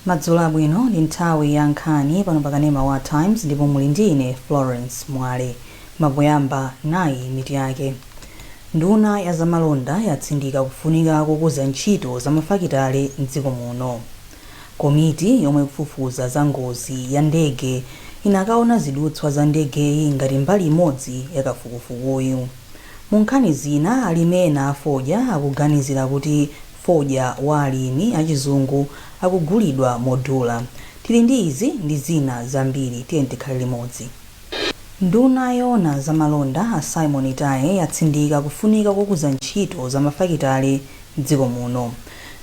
Madzulo abwino. Ndi nthawi ya nkhani pano pakanema wa Times, ndipo muli ndi ine Florence Mwale. Mapoyamba, nayi mitu yake. Nduna ya zamalonda yatsindika kufunika kokuza ntchito za mafakitale mdziko muno. Komiti yomwe ikufufuza za ngozi ya ndege inakaona zidutswa za ndegeyi ngati mbali imodzi ya kafukufukuyu. Mu nkhani zina, alimi ena a fodya akuganizira kuti fodya wa alimi achizungu akugulidwa modula. Tili ndi izi ndi zina zambiri, tiye tikhale limodzi. Nduna yoona zamalonda a Simon Itaye yatsindika kufunika kokuza ntchito za mafakitale mdziko muno.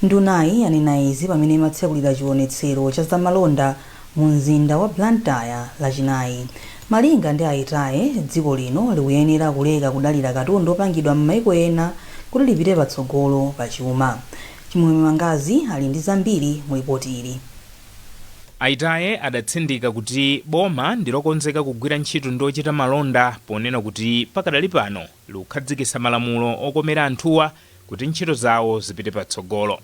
Ndunayi yanena izi pamene imatsekulira chionetsero cha zamalonda mu mzinda wa Blantyre Lachinayi. Malinga ndi a Itaye, dziko lino likuyenera kuleka kudalira katundu opangidwa m'maiko ena kuti lipite patsogolo pachuma. Chimwemwe Mangazi ali ndi zambiri mu ripoti ili. A Itaye adatsindika kuti boma ndilokonzeka kugwira ntchito ndi ochita malonda, ponena kuti pakadali pano likukhazikitsa malamulo okomera anthuwa kuti ntchito zawo zipite patsogolo.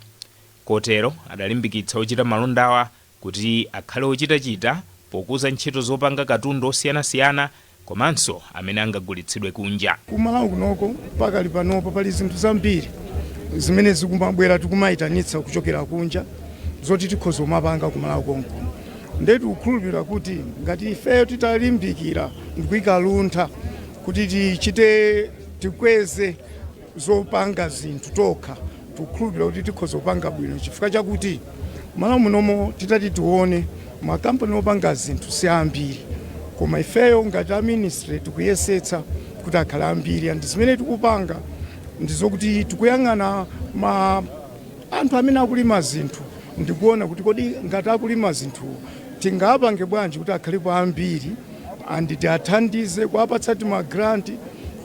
Kotero adalimbikitsa ochita malondawa kuti akhale ochitachita pokuza ntchito zopanga katundu osiyanasiyana komanso amene angagulitsidwe kunja. Kumalawi kunoko pakali panopo pali zinthu zambiri zimene zikumabwera, tikumayitanitsa kuchokera kunja, zoti tikhoza kumapanga kumalawi konkuno. Nde tikukhulupirira kuti ngati ifeyo titalimbikira ndikuyika luntha kuti tichite, tikweze zopanga zinthu tokha, tikukhulupirira kuti tikhoza kupanga bwino, chifukwa chakuti malawi munomo titati tione, makampani opanga zinthu si ambiri, koma ifeyo ngati a ministry tikuyesetsa kuti akhale ambiri. And zimene tikupanga ndizokuti tikuyang'ana ma anthu amene akulima zinthu, ndikuona kuti kodi ngati akulima zinthu tingapange bwanji kuti akhalepo ambiri, and tiathandize kuwapatsa tima grant,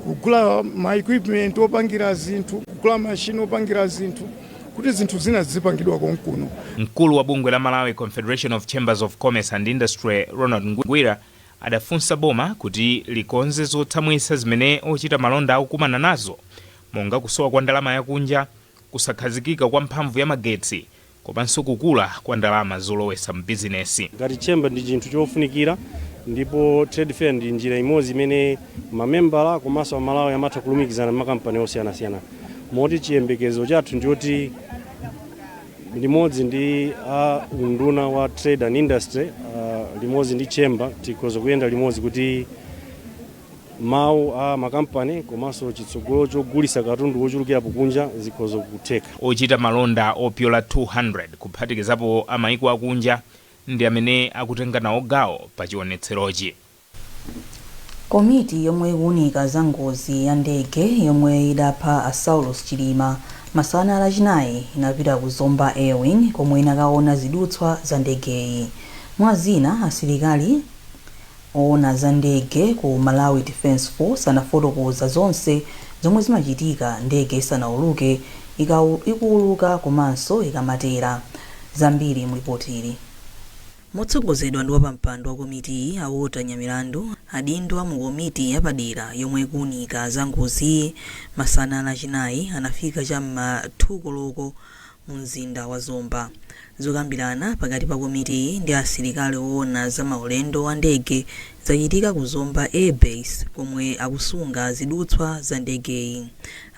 kugula ma equipment opangira zinthu, kugula mashini opangira zinthu, kuti zinthu zina zizipangidwa konkuno. Mkulu wa bungwe la Malawi Confederation of Chambers of Commerce and Industry, Ronald Ngwira, adafunsa boma kuti likonze zotsamwitsa zimene ochita malonda akukumana nazo, monga kusowa kwa ndalama yakunja, kusakhazikika kwa mphamvu ya magetsi komanso kukula kwa ndalama zolowetsa mbizinesi. Ngati chamber ndi chinthu chofunikira, ndipo trade fair ndi njira imodzi imene mamembala komanso Amalawi amatha kulumikizana makampani osiyanasiyana, moti chiyembekezo chathu ndiyoti limodzi ndi a unduna wa Trade and Industry, limodzi ndi chamber, tikhoza kuyenda limodzi kuti mawu a makampani komanso chitsogolo chogulitsa katundu wochulukirapo kunja zikhoza kutheka. Ochita malonda opyola 200, kuphatikizapo amayiko akunja, ndi amene akutenga nawo gawo pa chionetserochi. Komiti yomwe ikuwunika za ngozi ya ndege yomwe idapha a Saulos Chilima masana Lachinayi inapita ku Zomba Airwing, komwe inakaona zidutswa za ndegeyi. Mwa zina, asilikali oona za ndege ku Malawi Defence Force anafotokoza zonse zomwe zimachitika ndege isanauluke, ikuuluka komanso ikamatera. Zambiri mu ili. Motsogozedwa ndi wapampando wa komitiyi a Walter Nyamilandu, adindo a mu komiti yapadera yomwe ikuwunika za ngoziyi masana Lachinayi anafika cham'ma 2 koloko mu mzinda wa Zomba. Zokambirana pakati pa komitiyi ndi asilikali oona za maulendo a ndege zachitika ku Zomba Air Base, komwe akusunga zidutswa za ndegeyi.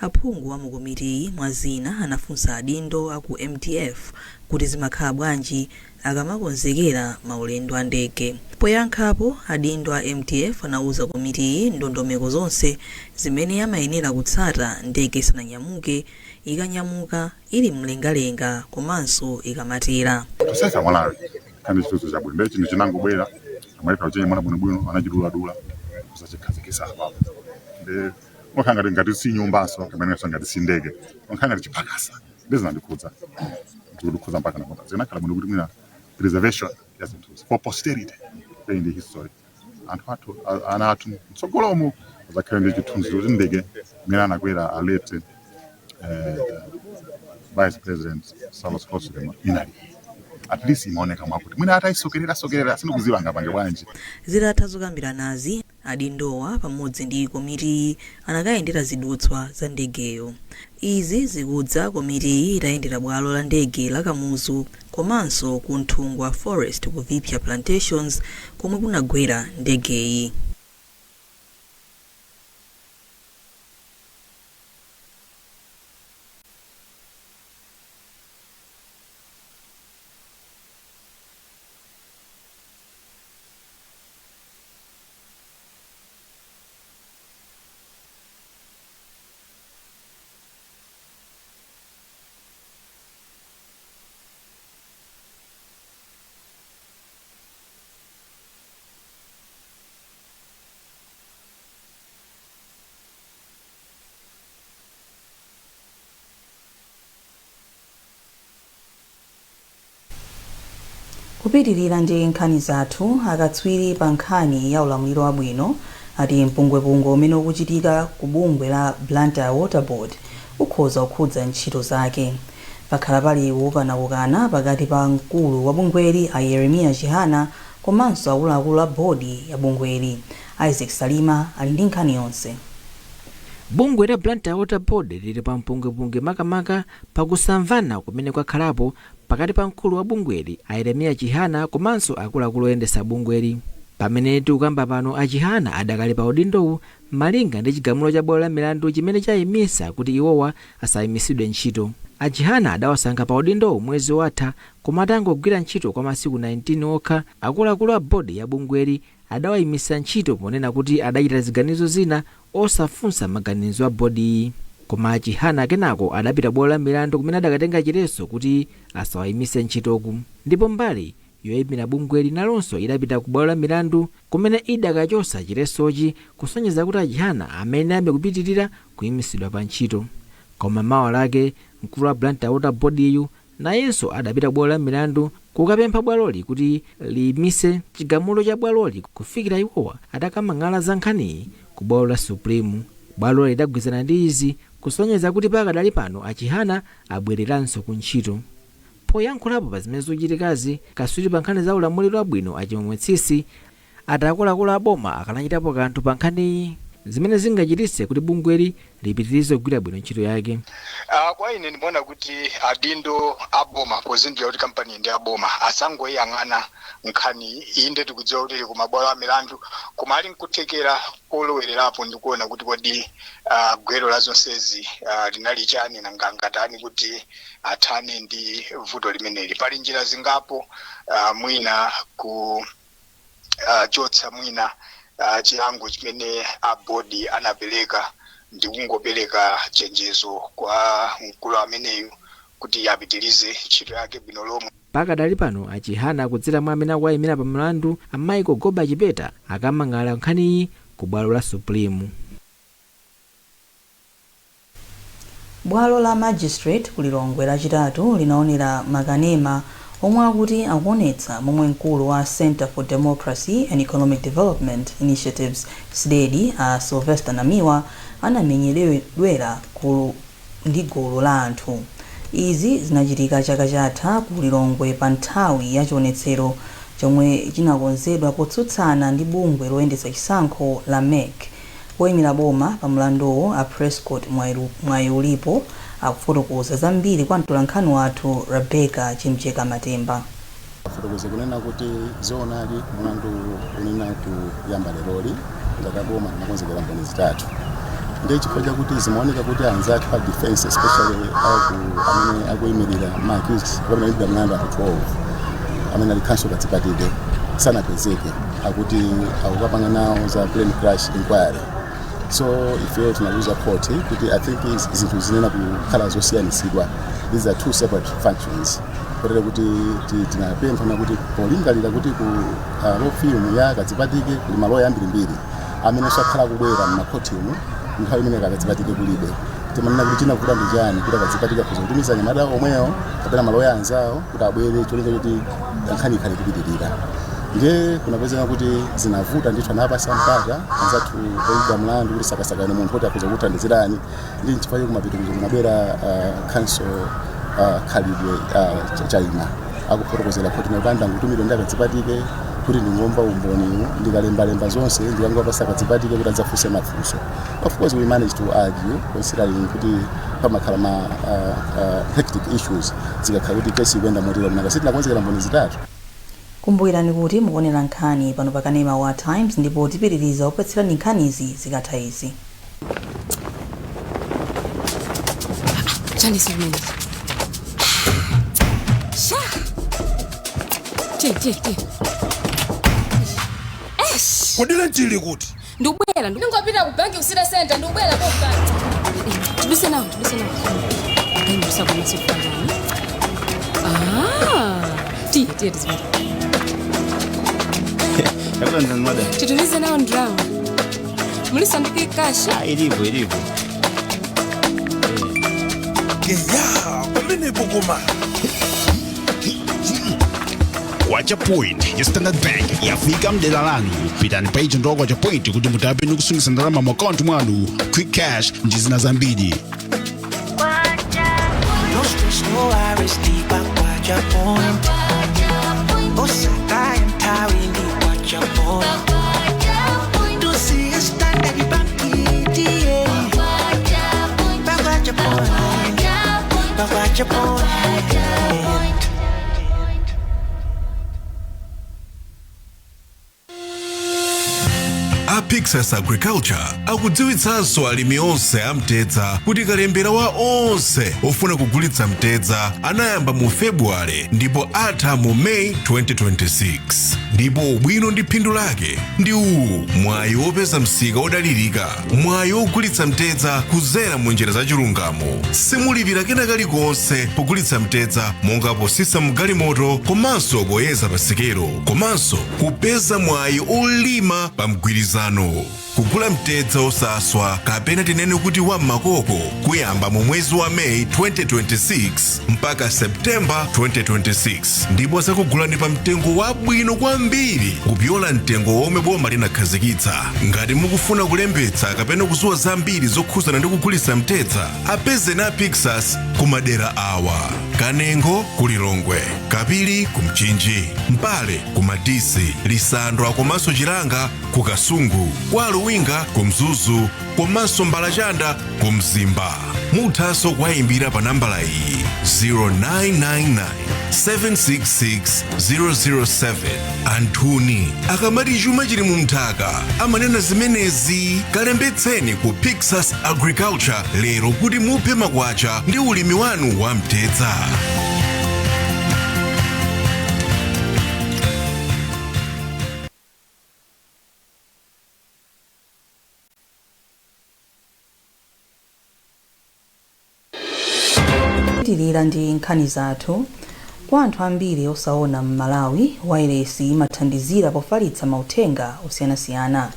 Aphungu a mu komitiyi, mwa zina, anafunsa adindo a ku MDF kuti zimakhala bwanji akamakonzekera maulendo a ndege. Poyankhapo, adindo a MDF anauza komitiyi ndondomeko zonse zimene amayenera kutsata ndege isananyamuke, ikanyamuka, ili mlengalenga komanso ikamatera. Kusesa Malawi kandi chituzo chabwino, ndiye chinthu chinangobwera, amaleka kuchenyemana bwinobwino, anachiduladula kusachikhazikisa apapo, ndi makhala ngati si nyumbanso kapena ngati si ndege, makhala ngati chiphakasa. Ndi zinandikhudza, ndikukhudza mpaka nakonda. Zinakhala bwino kuti mwina preservation ya zinthuzi for posterity ndi history, anthu athu, ana athu mtsogolomo azakhale ndi chithunzi kuti ndege imene anakwera a late Vice President Saulos Klaus Chilima inali at least imaoneka mwakuti mwina atayisokerera sokerera, sindikuziwa angapange bwanji. Zitatha zokambiranazi, adindowa pamodzi ndi komitiyi anakayendera zidutswa za ndegeyo. Izi zikudza komitiyi itayendera bwalo la ndege la Kamuzu. Komanso ku Nthungwa Forest ku Vipya Plantations komwe kunagwera ndegeyi. Kupitirira ndi nkhani zathu, akatswiri pa nkhani ya ulamuliro wabwino ati mpungwepungwe umene ukuchitika ku bungwe la Blantyre Water Board ukhoza kukhudza ntchito zake. Pakhala pali kukanakukana pakati pa mkulu wa bungweli a Yeremiya Chihana komanso akuluakulu a bodi ya bungweli. Isaac Salima ali ndi nkhani yonse. Bungwe la Blantyre Water Board lili pa mpungwepungwe, makamaka pakusamvana kumene kwakhalapo pakati pa mkulu wa bungweli a Yeremiya Chihana komanso akuluakulu oyendetsa bungweli. Pamene tikukamba pano, a Chihana adakali pa udindowu malinga ndi chigamulo cha bwalo la milandu chimene chayimisa kuti iwowa asayimisidwe ntchito. A Chihana adawasankha pa udindowu mwezi watha, koma atangogwira ntchito kwa masiku 19 okha, akuluakulu a bodi ya bungweli adawayimisa ntchito ponena kuti adachita ziganizo zina osafunsa maganizo a bodiyi. Koma a Chihana kenako adapita bwalo la milandu kumene adakatenga chiletso kuti asawayimise ntchitoku, ndipo mbali yoyimira bungweli nalonso idapita ku bwalo la milandu kumene idakachosa chiletsochi, kusonyeza kuti a Chihana amene amekupitirira kuyimisidwa pa ntchito. Koma mawa lake mkulu wa Blantyre Water Board yu nayenso adapita bwalo la milandu kukapempha bwaloli kuti liyimise chigamulo cha bwaloli kufikira iwowa atakamang'ala za nkhaniyi ku bwalo la Supreme. Bwalo lidagwirizana ndi izi, kusonyeza kuti pakadali pano a Chihana abwereranso ku ntchito. Poyankhulapo pa zimene zikuchitikazi, katswiri pa nkhani za ulamuliro wabwino a Chimwemwe Tsitsi ati akuluakulu a boma akanachitapo kanthu pa nkhaniyi zimene zingachititse kuti bungweli lipitirize kugwira bwino ntchito yake. Kwa ine ndimaona kuti adindo aboma, pozindikira kuti kampani ndi aboma, asangoyang'ana nkhani. Inde, tikudziwa kuti ili kumabwalo a milandu, koma ali nkuthekera kolowererapo ndikuona kuti kodi gwero la zonsezi linali chani, nanga ngatani kuti athane ndi vuto limeneli. Pali njira zingapo, mwina ku chotsa mwina chilango chimene a bodi anapereka ndi kungopereka chenjezo kwa mkulu ameneyu kuti apitirize ntchito yake bwino lomwe. Pakadali pano a Chihana, kudzera mwa amene akuwayimira pa mlandu a Michael Goba Chipeta, akamang'ala nkhaniyi ku bwalo la Supreme. Bwalo la Magistrate ku Lilongwe Lachitatu linaonera makanema omwe akuti akuonetsa momwe mkulu wa Center for Democracy and Economic Development Initiatives, CDEDI, a Sylvester Namiwa anamenyedwera ndi gulu la anthu. Izi zinachitika chaka chatha ku Lilongwe pa nthawi ya chionetsero chomwe chinakonzedwa potsutsana ndi bungwe loyendetsa chisankho la MEC. Woyimira boma pa mlanduwo a Prescott Mwayulipo akufotokoza zambiri kwa mtolankhani wathu Rebecca Chimcheka Matemba. Fotokoze kunena kuti zoonadi, mulandu unena kuyamba leroli, ngati aboma linakonzekera mboni zitatu. Ndiye chifukwa chakuti zimaoneka kuti anzathu pa defense, especially aku amene akuyimirira ma accused kapena oyimbidwa mlandu anthu 12 amene ali counsel Kadzipatike, sanapezeke, akuti akukapanga nawo za plane crash inquiry. So ifeyo tinaluza court kuti I think zinthu zinena kukhala zosiyanisidwa, these are two separate functions, kotero kuti tinapemphana kuti polingalira kuti ku law firm ya Kadzipatike kuli maloya ambirimbiri amene sakhala kubwera m'makhotimu nthawi imene Kadzipatike kulibe, timanena kuti chinavuta ndi chani kuti Akadzipatike akhoza kutumiza anyamata omwewo kapena maloya anzawo kuti abwere, cholinga choti nkhani ikhale kupitirira. Ndiye kunapezeka kuti zinavuta ndithu. Anapasa mpata anzathu oyimbidwa mlandu kuti sakasakani munthu kuti akhoza kuthandizirani, ndi nchifukwa chake kumapeto kunabwera counsel Khalidwe Chaima akufotokozera khoti kuti andangotumidwa ndi Akadzipatike. Kuti ndingomva umboniwu, ndikalembalemba zonse, ndikangopasa kadzipatike kuti adzafunse mafunso. Of course we managed to argue, considering kuti pamakhala ma hectic issues zikakhala kuti kesi ikuyenda motero, mnanga sitinakonzekera mboni zitatu. Kumbukirani kuti mukuonera nkhani pano pakanema wa Times, ndipo tipitiriza kupatsirani nkhanizi zikatha izi. Chani simene. Sha. Tiye, tiye, tiye. Eish. Kodi lentili kuti? Ndikubwera, ndingopita ku banki, ku city center, ndikubwera popani. Tiduse nawo, tiduse nawo. Ayi, ndisakoma. Ah. Tiye, tiye, tizipita. Madam. Titumize nawo ndrama. Mulisandike cash. Ah, ilipo, ilipo. Eya, pamenepo koma. Kwacha Point ya Standard Bank yafika mdera lanu. Pitani pa agent wa Kwacha Point kuti mutape ndi kusungitsa ndalama mu akaunti mwanu, quick cash ndi zina zambiri. No stress, no worries, deep Kwacha Point. Osaka nthawi ndi Kwacha Point. To see a standard bank, yeah. Kwacha Point. Kwacha Point. A Pyxus Agriculture akudziwitsanso alimi onse amtedza kuti kalembera wa onse ofuna kugulitsa mtedza anayamba mu Februwale ndipo atha mu Meyi 2026. Ndipo ubwino ndi phindu lake ndi uwu: mwayi wopeza msika wodalirika, mwayi wogulitsa mtedza kuzera mu njira zachilungamo, simulipira kena kalikonse pogulitsa mtedza, monga posisa mgalimoto komanso poyeza pasikelo, komanso kupeza mwayi olima pa mgwirizano. Kugula mtedza osaswa, kapena tinene kuti wam'makoko, kuyamba mu mwezi wa Meyi 2026 mpaka Septemba 2026, ndipo zakugulani pa mtengo wabwino kwambiri kupyola mtengo womwe boma linakhazikitsa. Ngati mukufuna kulembetsa kapena kudziwa zambiri zokhuzana ndi kugulitsa mtedza, apezeni a Pyxus ku madera awa: Kanengo ku Lilongwe, Kapili ku Mchinji, Mpale ku Madisi, Lisandwa komanso Chilanga ku Kasungu, kwa Luwinga ku Mzuzu komanso Mbalachanda ku Mzimba. Muthanso kuwayimbira pa nambala iyi, 0999 766 007. Anthuni akamati chuma chili mu mthaka amanena zimenezi. Kalembetseni ku Pyxus Agriculture lero kuti muphe makwacha ndi ulimi wanu wa mtedza. Pitirira ndi nkhani zathu. Kwa anthu ambiri osaona m'Malawi, wailesi imathandizira pofalitsa mauthenga osiyanasiyana.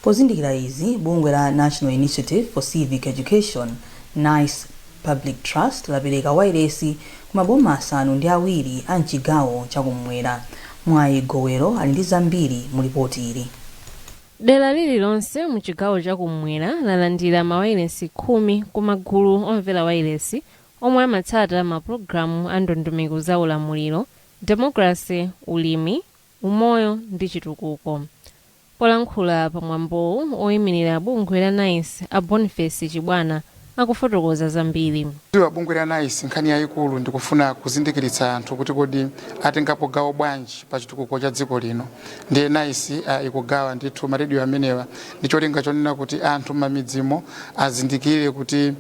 Pozindikira izi, bungwe la National Initiative for Civic Education, NICE Public Trust, lapereka wailesi ku maboma 7 a mchigawo chakumwera. Mwayi Gowero ali ndi zambiri mu ripoti ili. Dera lililonse mu chigawo chakumwera lalandira mawayilesi 10 ku magulu omvera wayilesi omwe amatsata mapulogalamu a ndondomeko za ulamuliro, democracy, ulimi, umoyo ndi chitukuko. Polankhula pamwambowu, oyimirira bungwe la NICE a Boniface Chibwana akufotokoza zambiri. Wa bungwe la NICE, nkhani yayikulu ndikufuna kuzindikiritsa anthu kuti kodi atengapo gawo bwanji pa chitukuko cha dziko lino. Ndiye NICE ikugawa ndithu marediyo amenewa ndi cholinga chonena kuti anthu m'mamidzimo azindikire kuti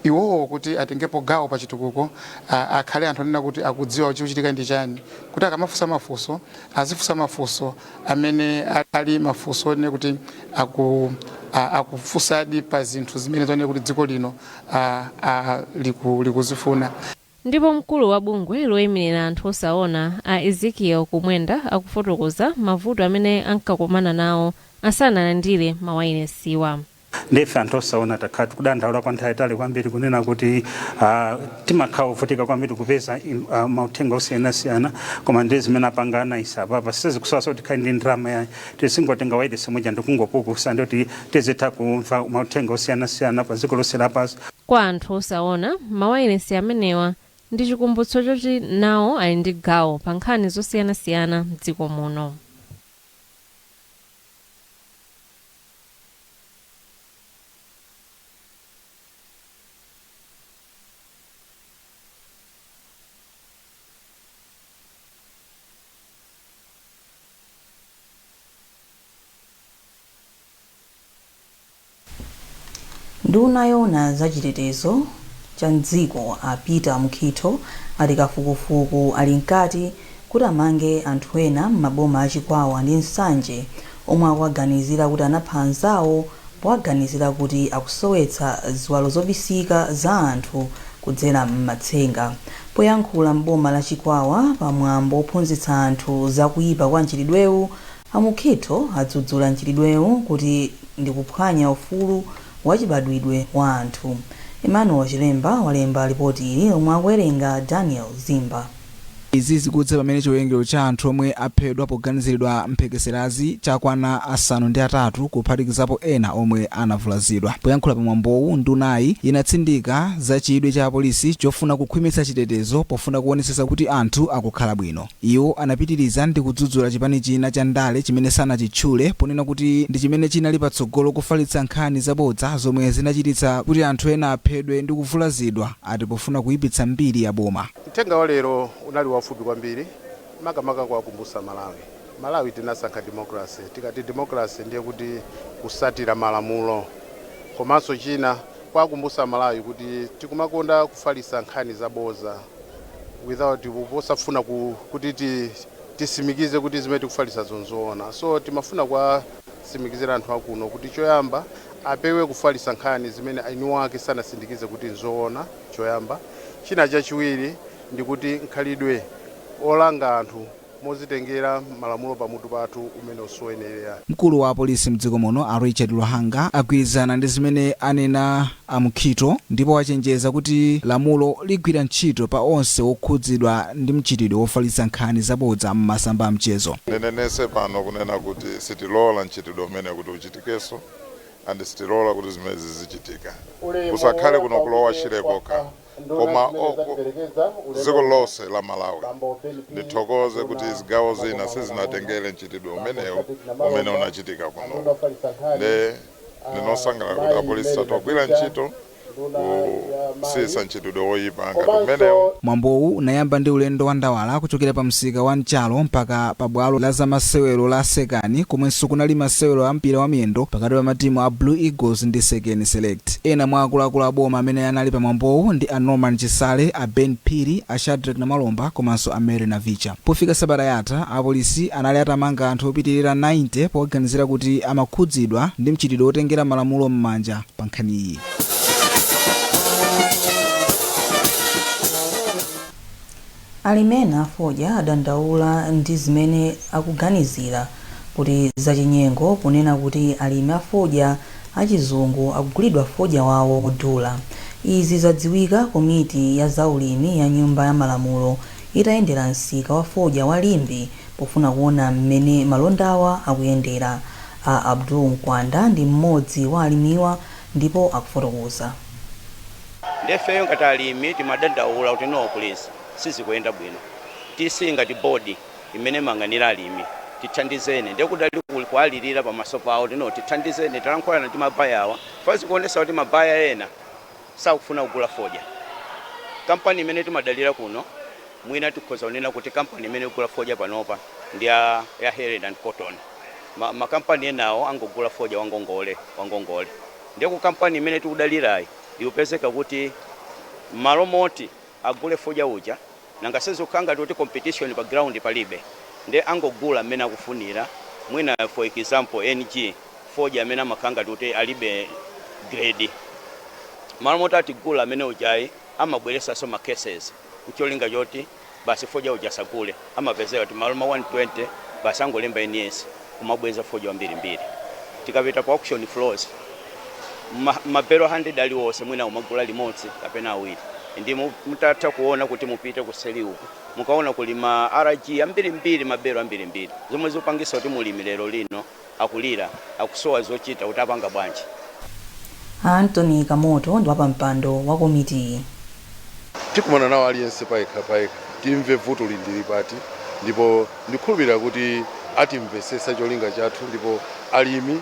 iwowo kuti atengepo gawo pa chitukuko, akhale anthu onena kuti akudziwa chikuchitika ndi chani, kuti akamafunsa mafunso azifunsa mafunso amene ali mafunso onena kuti akufunsadi pa zinthu zimene zonena kuti dziko lino likuzifuna. Ndipo mkulu wa bungwe loyimirira anthu osaona a Ezekiel Kumwenda akufotokoza mavuto amene ankakumana nawo asanalandire mawayilesiwa. Ndife anthu osaona takhala tikudandaula kwa nthawi itali kwambiri kunena kuti timakhala ovutika kwambiri kupeza mauthenga osiyanasiyana. Koma ndi zimene apanga a NICE apapa, sizikusowa kuti tikhale ndi ndalama ya tisingotenga wailesi moja ndikungopukusa, ndikuti tizitha kumva mauthenga osiyanasiyana pa dziko lonse lapansi. Kwa anthu osaona, mawayilesi amenewa ndi chikumbutso choti nawo ali ndi gawo pa nkhani zosiyanasiyana mdziko muno. Nduna yoona zachitetezo cha mdziko a Peter Mukhito ati kafukufuku ali mkati kuti amange anthu ena m'maboma aChikwawa ndi Nsanje omwe akuwaganizira kuti anapha anzawo powaganizira kuti akusowetsa ziwalo zobisika za anthu kudzera m'matsenga. Poyankhula m'boma la Chikwawa pamwambo ophunzitsa anthu zakuyipa kwa mchitidwewu, a Mukhito adzudzula mchitidwewu kuti ndikuphwanya ufulu wachibadwidwe wa anthu. Emmanuel Chilemba walemba ripoti ili lomwe akuwerenga Daniel Zimba. Izi zikudza pamene chiwerengero cha anthu omwe aphedwa poganiziridwa mphekeserazi chakwana 8 kuphatikizapo ena omwe anavulazidwa. Poyankhula pamwambowu, ndunayi inatsindika za chidwi cha apolisi chofuna kukhwimitsa chitetezo pofuna kuonetsetsa kuti anthu akukhala bwino. Iwo anapitiriza ndi kudzudzula chipani china cha ndale chimene sanachitchule ponena kuti ndi chimene chinali patsogolo kufalitsa nkhani zabodza zomwe zinachititsa kuti anthu ena aphedwe ndi kuvulazidwa ati pofuna kuyipitsa mbiri ya boma. Mthenga wa lero unali wafupi kwambiri, makamaka kuwakumbutsa Malawi. Malawi tinasankha democracy. Tikati democracy ndiye kuti kusatira malamulo. Komanso china, kuwakumbutsa Malawi kuti tikumakonda kufalitsa nkhani zaboza without posafuna kuti tisimikize kuti zimene tikufalitsa zonzoona. So timafuna kuwatsimikizira anthu akuno kuti choyamba apewe kufalitsa nkhani zimene eni ake sanasindikize kuti nzoona, choyamba. China chachiwiri ndikuti nkhalidwe olanga anthu mozitengera malamulo pamutu pathu umene usoyenerera. Mkulu wa apolisi mdziko muno a Richard Luhanga agwirizana ndi zimene anena a Mukhito ndipo wachenjeza kuti lamulo ligwira ntchito pa onse okhudzidwa ndi mchitidwe wofalitsa nkhani zabodza m'masamba a mchezo. Ndinenese pano kunena kuti sitilola mchitidwe umene kuti uchitikenso, and sitilola kuti zimene zichitika kusakhale kuno kulowa Shire kokha koma dziko lonse la Malawi. Ndithokoze kuti zigawo zina sizinatengere mchitidwe umenewu umene unachitika kuno. Nde ndinosangalala kuti apolisi atagwira ntchito kusiyisa mchitidwe woyipa ngati umenewu. Mwambowu unayamba ndi ulendo wa ndawala kuchokera pa msika wa Nchalo mpaka pa bwalo la zamasewero la Sekani, komwenso kunali masewero a mpira wa miyendo pakati pa matimu a Blue Eagles ndi Sekeni Select. Ena mwa akuluakulu a boma amene anali pa mwambowu ndi a Norman Chisale, a Ben Phiri, a Shadrack Namalomba komanso a Mary Navicha. Pofika sabata yatha, apolisi anali atamanga anthu opitirira 90 powaganizira kuti amakhudzidwa ndi mchitidwe wotengera malamulo m'manja pa nkhaniyi. Alimi ena afodya adandaula ndi zimene akuganizira kuti zachinyengo ponena kuti alimi afodya achizungu akugulidwa fodya wawo modula. Izi zadziwika komiti ya zaulimi ya nyumba ya malamulo itayendera msika wa fodya wa Limbe pofuna kuona mmene malondawa akuyendera. A Abdul Mkwanda ndi mmodzi wa alimiwa ndipo akufotokoza. Ndefeyo ngati alimi timadandaula kuti no, please, sizikuyenda bwino. Tisi ngati board imene mang'anira alimi, tithandizeni. Ndekudali kualirira pamaso pawo tino, tithandizeni, talankhulana ndi mabuyer awa. Fazikuonesa kuti mabuyer ena sakufuna kugula fodya. Kampani imene timadalira kuno, mwina tikhoza kunena kuti kampani imene ikugula fodya panopa ndi ya Helen and Cotton. Makampani enawo angogula fodya wangongole wangongole. Ndiye ku kampani imene tikudalirayi ikupezeka kuti malo moti agule fodya uja, nanga sizikukhala ngati kuti competition pa ground palibe, ndi angogula mmene akufunira. Mwina for example ng fodya amene amakhala ngati kuti alibe grade, malo moti atigula amene ujayi amabweresanso ma cases ncholinga choti basi fodya uja asagule. Amapezeka kuti malo ma 120 basi angolemba NS kumabweza fodya wambirimbiri. Tikapita pa auction floors, mabelo 100 aliwonse mwina umagula limodzi kapena awiri. Ndi mutatha kuona kuti mupite kuseli uku, mukaona kuli ma RG ambirimbiri, mabelo ambirimbiri, zomwe zikupangisa kuti mulimi lero lino akulira, akusowa zochita kuti apanga bwanji. Anthony Kamoto ndi wapampando wa komitiyi. Tikumana nawo aliyense payekha payekha, timve vuto lindili pati, ndipo ndikhulupirira kuti atimvesesa cholinga chathu ndipo alimi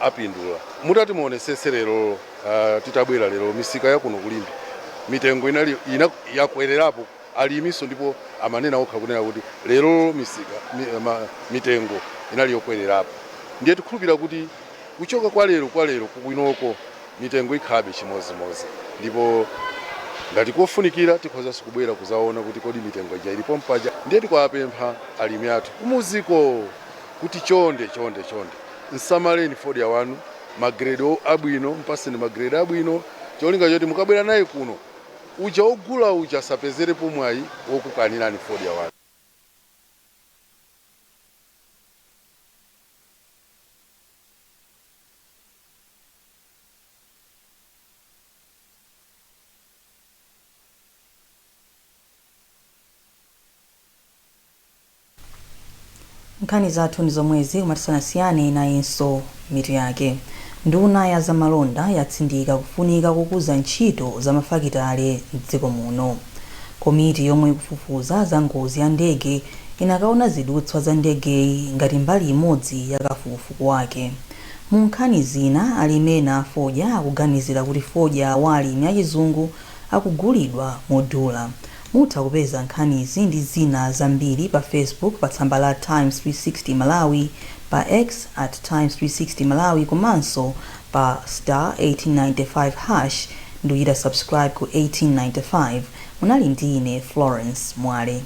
apindula. Mutati muonesese lero, titabwera lero misika yakuno kuLimbe, mitengo inali yakwererapo. Alimiso ndipo amanena okha kunena kuti lero misika mitengo inali yokwererapo. Ndiye tikhulupirira kuti kuchoka kwa lero kukwinoko Mitengo ikhabe chimozimozi, ndipo ngati kofunikira tikhozanso kubwera kuzaona kuti kodi mitengo ija ilipo mpaja. Ndiye tikuwapempha alimi athu kumuziko kuti chonde chonde chonde nsamaleni fodya wanu, magrade abwino, mpaseni magrade abwino, cholinga choti mukabwera naye kuno uja ogula uja asapezerepo mwayi wokukanirani fodya wanu. Nkhani zathu ndi zomwezi, koma tisanasiyane nayinso mitu yake. Nduna ya zamalonda yatsindika kufunika kukuza ntchito za mafakitale mdziko muno. Komiti yomwe ikufufuza za ngozi ya ndege inakaona zidutswa za ndegeyi ngati mbali imodzi ya kafukufuku wake. Mu nkhani zina, alimi ena a fodya akuganizira kuti fodya wa alimi achizungu akugulidwa modula. Mutha kupeza nkhanizi ndi zina zambiri pa Facebook pa tsamba la Times 360 Malawi, pa X at Times 360 Malawi, komanso pa star 1895 hash ndikuchita subscribe ku 1895. Munali ndi ine Florence Mwale.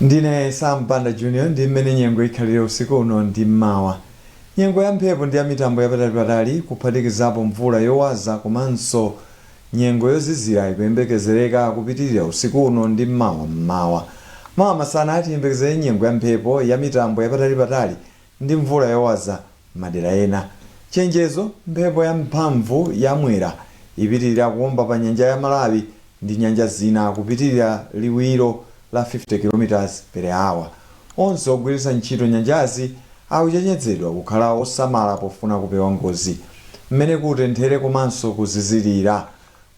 Ndine Sam Banda Junior. Ndi mmene nyengo ikhalire usiku uno ndi mmawa. Nyengo ya mphepo ndi ya mitambo yapatali kuphatikizapo mvula yowaza komanso nyengo yozizira ikuyembekezereka kupitirira usiku uno ndi mmawa mmawa. Mawa masana atiyembekezere nyengo ya mphepo ya mitambo yapatalipatali ndi mvula yowaza madera ena. Chenjezo: mphepo ya mphamvu ya mwera ipitirira kuwomba pa nyanja ya Malawi ndi nyanja zina kupitirira liwiro la 50 km per hour. Onse ogwiritsa ntchito nyanjazi akuchenjezedwa kukhala osamala pofuna kupewa ngozi. Mmene kutenthere komanso kuzizirira: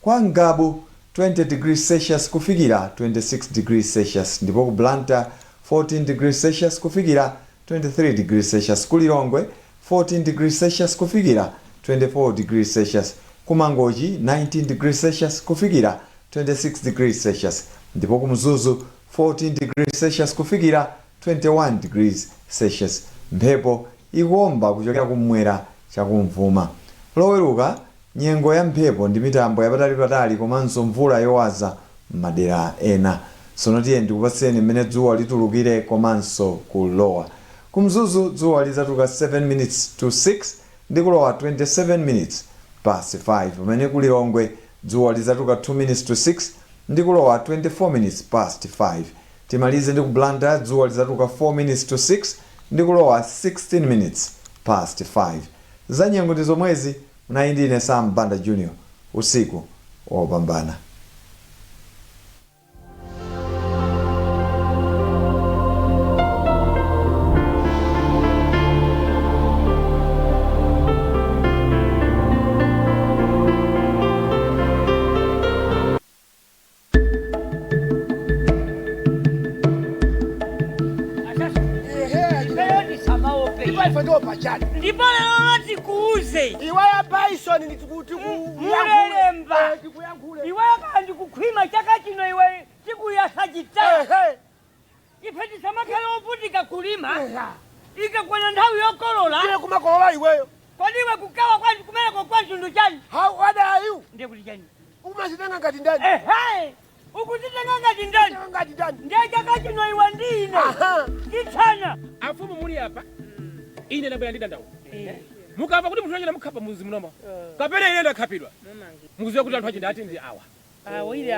kwa Ngabu 20 degrees Celsius kufikira 26 degrees Celsius, ndipo ku Blantyre 14 degrees Celsius kufikira 23 degrees Celsius, ku Lilongwe 14 degrees Celsius kufikira 24 degrees Celsius, ku Mangochi 19 degrees Celsius kufikira 26 degrees Celsius, ndipo ku Mzuzu 14 degrees Celsius kufikira 21 degrees Celsius. Mphepo ikuomba kuchokera kumwera chakumvuma. Loweruka, nyengo ya mphepo ndi mitambo yapatalipatali komanso mvula yowaza madera ena. Tsono tiye ndikupatseni mmene dzuwa litulukire komanso kulowa. Ku Mzuzu dzuwa lidzatuluka 7 minutes to 6 ndi kulowa 27 minutes past 5, pamene ku Lilongwe dzuwa lidzatuluka 2 minutes to 6 ndi kulowa 24 minutes past 5. Timalize ndi ku Blantyre, dzuwa lidzatuluka 4 minutes to 6 ndi kulowa 16 minutes past 5. Za nyengo ndi zomwezi. Munali ndi ine Sam Banda Junior. Usiku wopambana. Ndipo lero tikuuze. Iweyo Bison, mulelemba iweyo kana ndikukhwima chaka chino, iwe tikuyasa chita. Ife tisamakhale ovutika kulima, ikakwana nthawi yokolola Ine kumakolola iweyo. Kodi iwe kukawa kwanu kumeneko kwa mtundu chani? How what are you? Ndiye kuti chani? Umazitenga ngati ndani? Ehe, ukuzitenga ngati ndani? Ngati ndani? Ndiye chaka chino iwe ndi ine tithana. Afumu muli apa, ine ndabwera ndi dandaulo. Mukamva kuti munthu achina mukhapa muzi munomo kapena ine ndakhapidwa, mukuziwa kuti anthu achina ati ndi awa.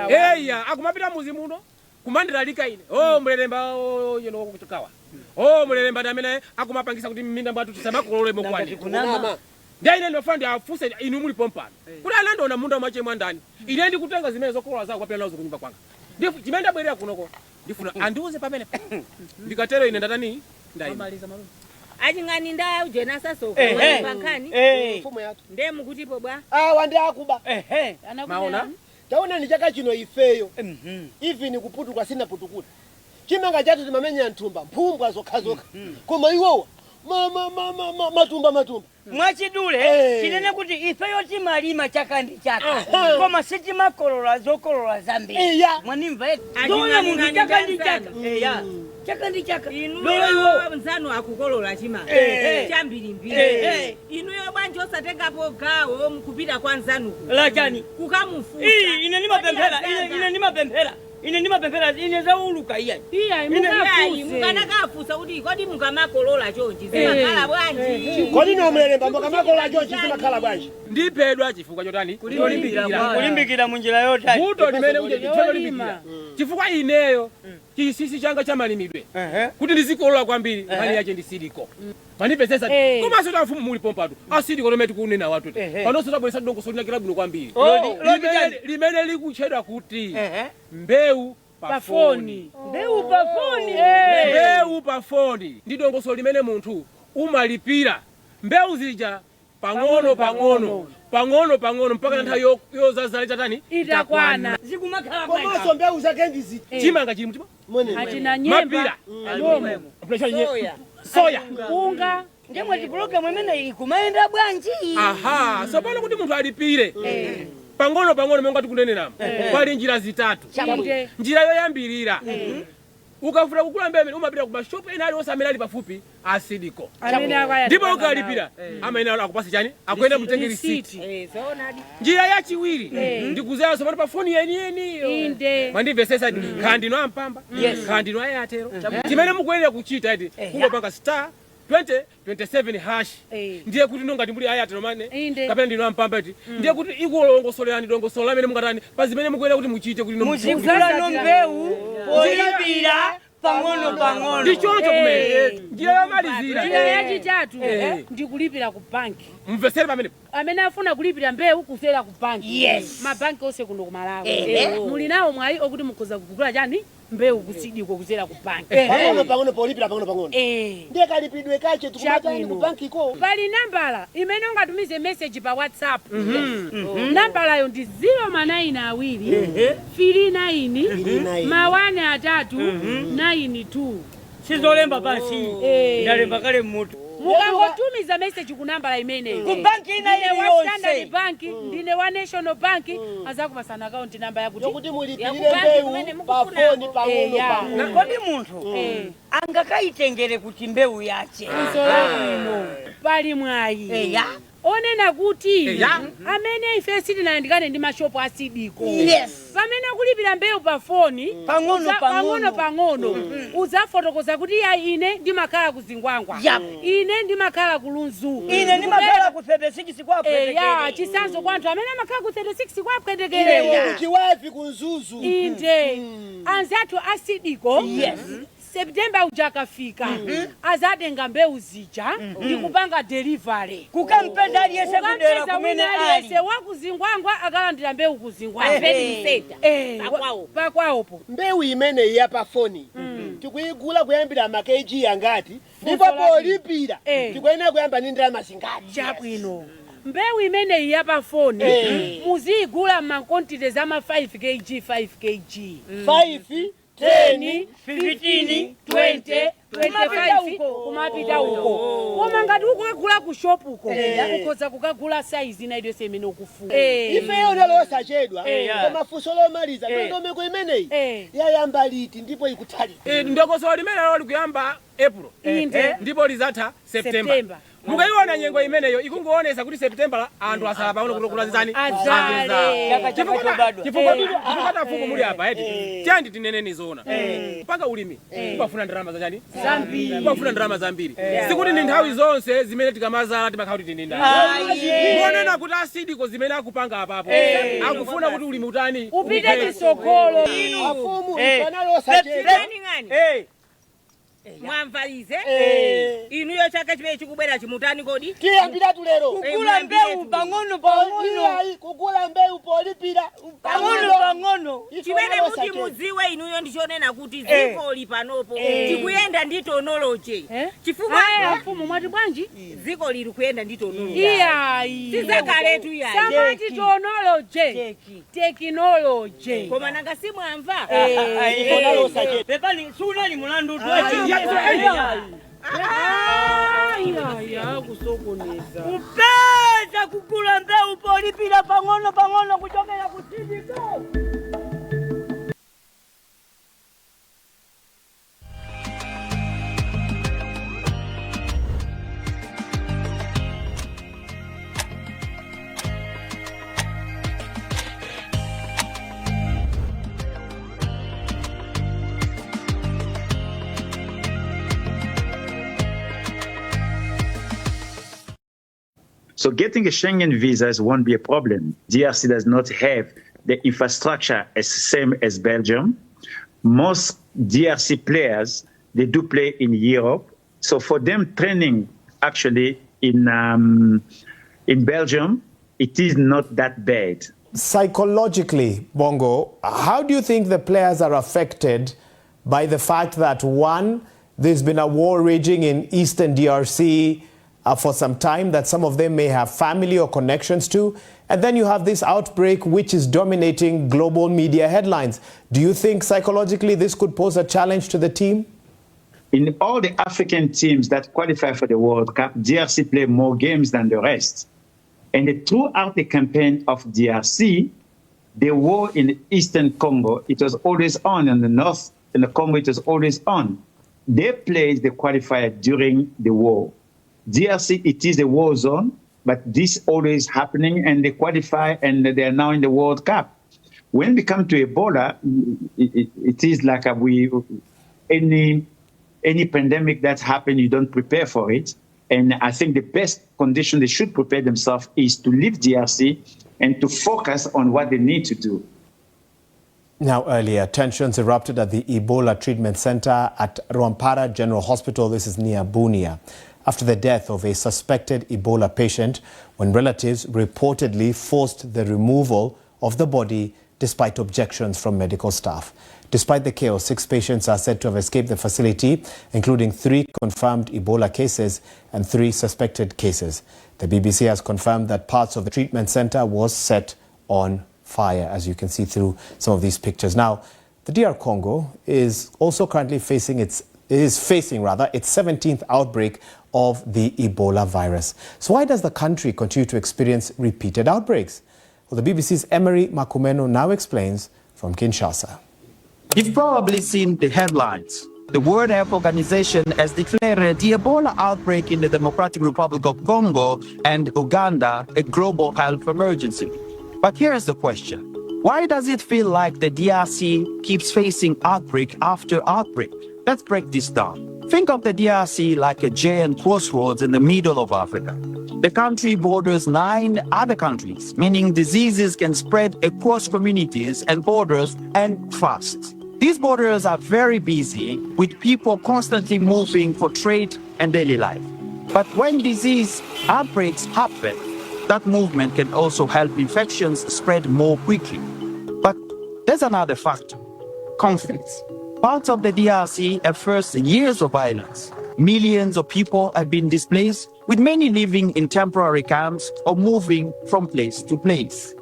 Eya, akumapita muzi muno kumandilalika ine, o mulelemba yeno kuchikawa, o mulelemba ndi amene akumapangisa kuti mminda mwathu tisamakolole mokwani. Kunama. Ndiye ine ndimafuna ndiafunse inu mulipo mpano kuti anandiona munda mwache mwandani ine ndikutenga zimene zokolola zawo kwapita nazo kunyumba kwanga. Chimene ndabwerera kunoko, ndifuna andiuze pamene ndikatero ine ndatani, ndayima. Aching'ani ndaya ujena sasoko pankhani. Mfumu yathu. Ndiye mukutipo bwa? Awa ndi akuba. Maona? Taona, ni chaka chino ifeyo even kuputuka sinaputukuta. Chimanga chathu timamenya nthumba mphumbwa zokhazokha, koma iwowa Matumba matumba. Mwachidule chinene kuti ifeyo timalima chaka ndi chaka, koma sitimakolola zokolola zambiri. Mwanimva eti? Zoona munthu chaka ndi chaka, eya, chaka ndi chaka. Lolo iwo Inuyo nzanu akukolola chimanga chambirimbiri. Inuyo bwanji osatengapo gawo mukupita kwa nzanuku Lachani? kukamufusa? Iyi, ine ndimapemphera, ine ndimapemphera, ine ndimapemphera, ine zauluka iya. Iyayi, mukanakafusa kuti kodi mukamakolola chonchi zimakhala bwanji? Kodi nomlelemba mukamakolola chonchi zimakhala bwanji? Ndiphedwa chifukwa chotani? Cholimbikira. Kulimbikira munjira yotani? Vuto limene uje cholimbikira, chifukwa ineyo chisisi changa chamalimidwe kuti ndizikolola kwambiri, nkhani yache ndi Seed Co. Manipesesa komanso ta mfumu muli pompatu a Seed Co lomwe tikunena watu panonso tabweresa dongosolo linakira bwino kwambiri limene likutchedwa kuti mbewu pa foni. Mbewu pa foni. Mbewu pa foni ndi dongosolo limene munthu umalipira mbewu zija pang'ono pang'ono pang'ono pang'ono mpaka nthawi yozazala chatani Itakwana. Zikumakhala. Komanso mbewu zake ndi ziti? Chimanga chili mtima. Achina nyemba. Mapira. Momo. Soya. Unga. Ndemwe tipulogalamu imene ikumayenda bwanji? Aha, so pano kuti munthu alipire pang'ono pang'ono monga tikuneneramo, pali njira zitatu. Inde. Njira yoyambirira, ukafuna kugula mbewu imene umapita ku mashopu ena aliwonse amene ali pafupi a Seed Co. Amene akwaya Ndipo tikana ukalipira amene akupasa chani, akuyenda mutenge risiti. Zoonadi. Njira yachiwiri ndikuzeranso pano pa foni yeniyeniyo. Inde. Mwandimvesesa? Khala ndino ampamba, khala ndino ayatero, chimene mukuyenera kuchita iti kungopanga star 20 27 hash. Ndiye kuti nongati muli ayatero mane Inde. kapena ndino ampamba iti, ndiye kuti ikulongosolerani dongosolo lamene mungatani pa zimene mukuyenera kuti muchite kuti Muzigulano mbewu polipira pang'ono pang'ono. Ndi choncho kumene. Njira yomalizira. Njira yachitatu ndikulipira ku banki. Mvesere pamene. Amene afuna kulipira mbewu kusera ku banki. Yes. Mabanki onse kuno ku Malawi muli nawo mwayi okuti mukhoza kugula chani mbewu ku Seed Co kusera ku banki. Pang'ono pang'ono, polipira pang'ono pang'ono. Ndiye kalipidwe kache tikumatani Chabwino. ku bankiko? Pali nambala imene ungatumize message pa WhatsApp. Nambalayo ndi 0 ma 9 2 3 9 ma 1 3 9 2. Sizolemba pansi, ndalemba kale mmutu. Mukangotumiza message ku nambala imeneyo, Ku banki ina Ndine wa iliyonse. Standard Bank, ndine wa National Bank, azakupasana account namba yakuti yokuti mulipirire mbewu pa foni pang'ono pang'ono. Kodi munthu angakaitengere kuti mbewu yache? Funso labwino. Pali mwayi onena kuti amene ife sitinayandikane ndi mashopu a Seed Co, pamene kulipira mbewu pa foni Pang'ono, pang'ono pang'ono. pang'ono, uzafotokoza kuti ya ine ndimakhala ku Zingwangwa, ine ndimakhala ku Lunzu, Ine ndimakhala ku 36 kwa eya, chisanzo kwa anthu amene amakhala ku 36 kwa Pwetekerewo. Ine kuchiwavi ku Mzuzu. Inde, anzathu a Seed Co, September uja akafika, azatenga mbewu zija ndikupanga delivery. Kukampeza aliyense kudera Kukampeza kumene wina ali. aliyense wakuzingwangwa akalandira mbewu kuzingwangwa. Pakwawo. Pakwawopo. Mbewu imeneyi ya pa foni tikuyigula kuyambira ma kg angati, ndipo polipira tikuyenera kuyamba ndi ndalama zingati? Chabwino. Mbewu imeneyi ya pafoni muziyigula ma quantity za ma 5 kg 5 kg. 5, 10, 15, 20, Kumapita 25 uko. kumapita uko. Koma ngati ukukagula ku shop uko, ukhoza kukagula size ina iliyonse imene ukufuna. Ifeyo nalosachedwa. Koma funso lomaliza, ndondomeko imeneyi yayamba liti ndipo ikuthalira? Ndongosolo limene lalo likuyamba April. Inde. Ndipo lizatha September. September. Mukayiona nyengo imeneyo ikungoonesa kuti September anthu asala pang'ono kuti kulazizani. Azale. Chaka chaka chobadwa. Chifukwa tafumu muli apa eti tiyandi tineneni zoona, mpaka ulimi kumafuna ndalama zachani? Zambiri. Kumafuna ndalama zambiri. Sikuti ndi nthawi zonse zimene tikamazala timakhala kuti tili ndalama. Monena kuti a Seed Co zimene akupanga apapo, akufuna kuti ulimi utani? Upite chisogolo. Afumu, ife nalosachedwa. Ng'ani mwamva ize? Inuyo chaka chimene chikubwera chimutani kodi? Tiyambiratu lero. Kugula mbewu pang'ono pang'ono. Iyayi, kugula mbewu polipira Pang'ono pang'ono. Chimene muti mudziwe inuyo ndichonena kuti dziko panopo tikuyenda ndi technology, chifukwa Aya, mfumu mwati bwanji? Dziko lili kuyenda ndi technology. Iyayi. Sizakaletu iyayi. Samati tonology, technology. Koma nanga simwamva? Pepani, sunali mulandu. Akusokoneza. Kupeza kugula mbewu polipira pang'ono pang'ono kuchokera ku Seed Co. So getting a Schengen visas won't be a problem. DRC does not have the infrastructure as same as Belgium. Most DRC players, they do play in Europe. So for them training actually in Belgium, it is not that bad. Psychologically, Bongo, how do you think the players are affected by the fact that, one, there's been a war raging in eastern DRC for some time that some of them may have family or connections to, and then you have this outbreak which is dominating global media headlines? Do you think psychologically this could pose a challenge to the team? In all the African teams that qualify for the World Cup, DRC play more games than the rest. And throughout the campaign of DRC, the war in Eastern Congo, it was always on. In the North, in the Congo, it was always on. They played the qualifier during the war. DRC, it is a war zone, but this always happening, and they qualify, and they are now in the World Cup. When we come to Ebola, it is like any pandemic that's happened, you don't prepare for it. And I think the best condition they should prepare themselves is to leave DRC and to focus on what they need to do. Now, earlier, tensions erupted at the Ebola Treatment Center at Rwampara General Hospital. This is near Bunia, after the death of a suspected Ebola patient, when relatives reportedly forced the removal of the body despite objections from medical staff. Despite the chaos, 6 patients are said to have escaped the facility, including 3 confirmed Ebola cases and 3 suspected cases. The BBC has confirmed that parts of the treatment center was set on fire, as you can see through some of these pictures. Now, the DR Congo is also currently facing its 17th outbreak of the Ebola virus. So why does the country continue to experience repeated outbreaks? Well, the BBC's Emery Makumeno now explains from Kinshasa. You've probably seen the headlines. The World Health Organization has declared the Ebola outbreak in the Democratic Republic of Congo and Uganda a global health emergency. But here's the question. Why does it feel like the DRC keeps facing outbreak after outbreak? Let's break this down. Think of the DRC like a giant crossroads in the middle of Africa. The country borders 9 other countries, meaning diseases can spread across communities and borders, and fast. These borders are very busy, with people constantly moving for trade and daily life. But when disease outbreaks happen, that movement can also help infections spread more quickly. But there's another factor: conflicts. Parts of the DRC have faced years of violence. Millions of people have been displaced, with many living in temporary camps or moving from place to place.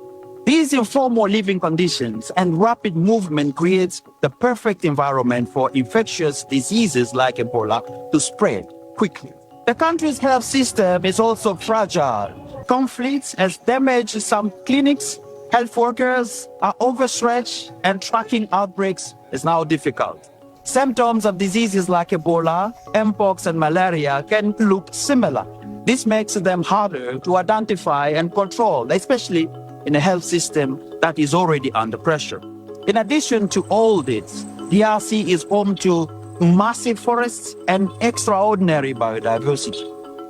These informal living conditions and rapid movement creates the perfect environment for infectious diseases like Ebola to spread quickly. The country's health system is also fragile. Conflicts has damaged some clinics, health workers are overstretched, and tracking outbreaks is now difficult. Symptoms of diseases like Ebola, Mpox, and malaria can look similar. This makes them harder to identify and control, especially in a health system that is already under pressure. In addition to all this, DRC is home to massive forests and extraordinary biodiversity.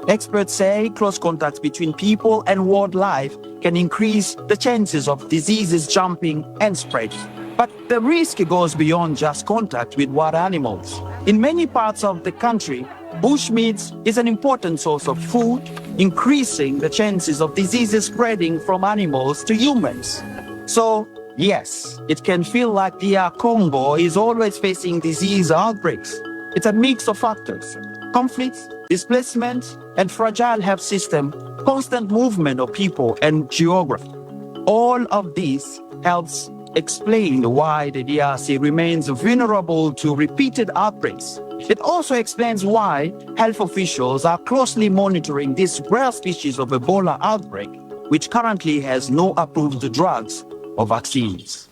Experts say close contacts between people and wildlife can increase the chances of diseases jumping and spreading. But the risk goes beyond just contact with wild animals. In many parts of the country, bushmeat is an important source of food, increasing the chances of diseases spreading from animals to humans. So, yes, it can feel like DR Congo is always facing disease outbreaks. It's a mix of factors: conflicts, displacement, and fragile health system, constant movement of people and geography. All of this helps explain why the DRC remains vulnerable to repeated outbreaks. It also explains why health officials are closely monitoring this rare species of Ebola outbreak, which currently has no approved drugs or vaccines.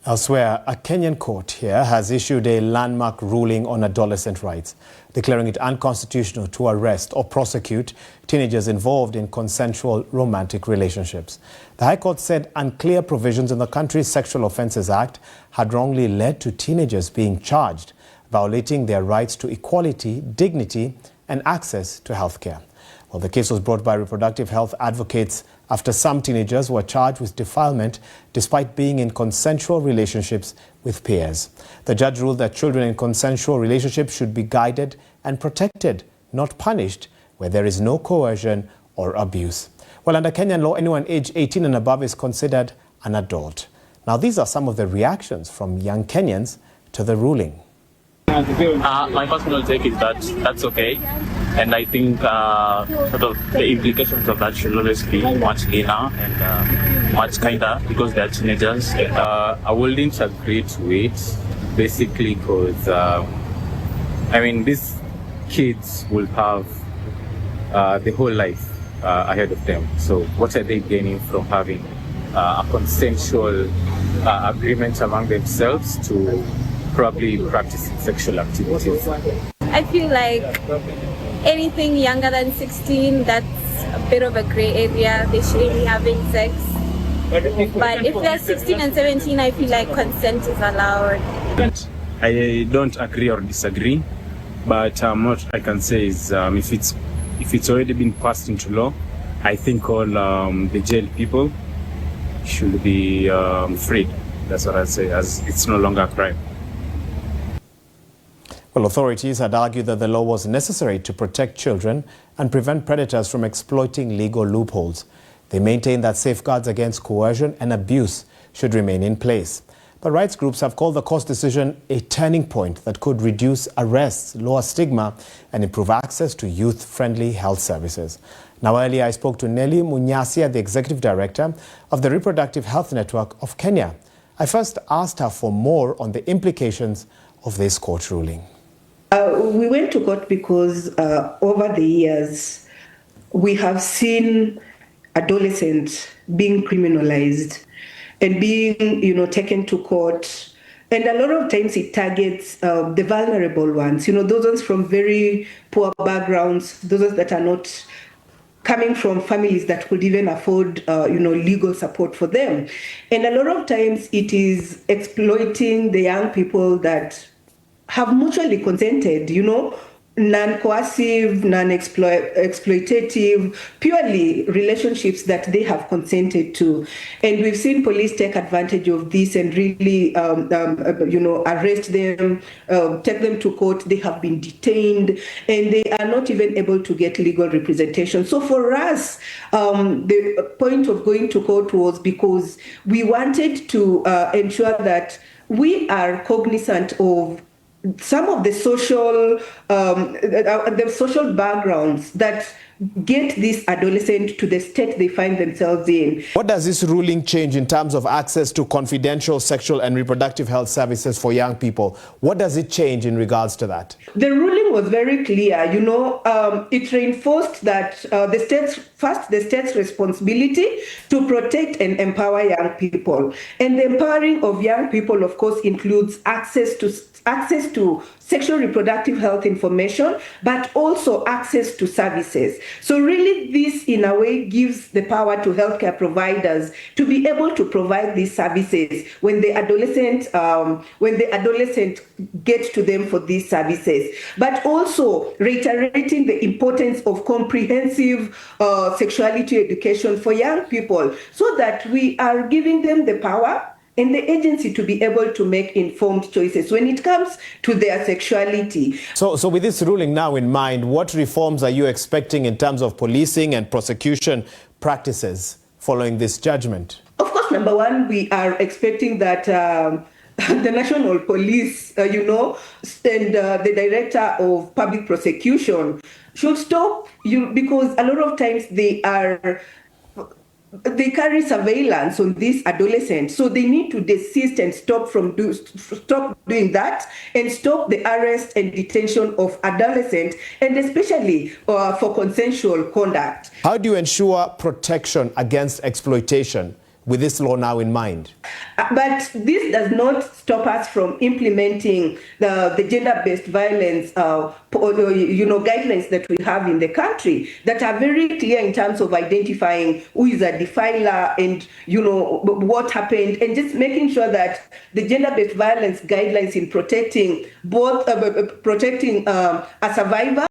Elsewhere, a Kenyan court here has issued a landmark ruling on adolescent rights, declaring it unconstitutional to arrest or prosecute teenagers involved in consensual romantic relationships. The High Court said unclear provisions in the country's Sexual Offences Act had wrongly led to teenagers being charged, violating their rights to equality, dignity, and access to healthcare. Well, the case was brought by reproductive health advocates after some teenagers were charged with defilement despite being in consensual relationships with peers. The judge ruled that children in consensual relationships should be guided and protected, not punished, where there is no coercion or abuse. Well, under Kenyan law, anyone aged 18 and above is considered an adult. Now, these are some of the reactions from young Kenyans to the ruling. My personal take is that that's okay, and I think sort of the implications of that should always be much leaner and much kinder because they are teenagers. I wouldn't agree to it, basically because I mean, these kids will have the whole life ahead of them. So what are they gaining from having a consensual agreement among themselves to probably practicing sexual activities? I feel like anything younger than 16, that's a bit of a gray area. They shouldn't be having sex. But if they're 16 and 17, I feel like consent is allowed. I don't agree or disagree, but what I can say is if it's already been passed into law, I think all the jail people should be freed. That's what I'd say, as it's no longer a crime. Well, authorities had argued that the law was necessary to protect children and prevent predators from exploiting legal loopholes. They maintain that safeguards against coercion and abuse should remain in place. But rights groups have called the court's decision a turning point that could reduce arrests, lower stigma, and improve access to youth-friendly health services. Now, earlier I spoke to Nelly Munyasia, the Executive Director of the Reproductive Health Network of Kenya. I first asked her for more on the implications of this court ruling. We went to court because over the years, we have seen adolescents being criminalized and being, taken to court. And a lot of times it targets the vulnerable ones, those ones from very poor backgrounds, those ones that are not coming from families that could even afford, legal support for them. And a lot of times it is exploiting the young people that have mutually consented, non-coercive, non-exploitative, purely relationships that they have consented to. And we've seen police take advantage of this and really, arrest them, take them to court. They have been detained and they are not even able to get legal representation. So for us, the point of going to court was because we wanted to ensure that we are cognizant of some of the social backgrounds that get this adolescent to the state they find themselves in. What does this ruling change in terms of access to confidential sexual and reproductive health services for young people? What does it change in regards to that? The ruling was very clear. It reinforced that the state's responsibility to protect and empower young people. And the empowering of young people, of course, includes access to sexual reproductive health information, but also access to services. So really this, in a way, gives the power to healthcare providers to be able to provide these services when the adolescent gets to them for these services. But also reiterating the importance of comprehensive sexuality education for young people so that we are giving them the power and the agency to be able to make informed choices when it comes to their sexuality. So with this ruling now in mind, what reforms are you expecting in terms of policing and prosecution practices following this judgment? Of course, number one, we are expecting that the National Police, and the Director of Public Prosecution should stop, because a lot of times they are They carry surveillance on these adolescents, so they need to desist and stop doing that and stop the arrest and detention of adolescents, and especially for consensual conduct. How do you ensure protection against exploitation with this law now in mind? But this does not stop us from implementing the gender-based violence guidelines that we have in the country that are very clear in terms of identifying who is a defiler and what happened, and just making sure that the gender-based violence guidelines in protecting both, protecting a survivor.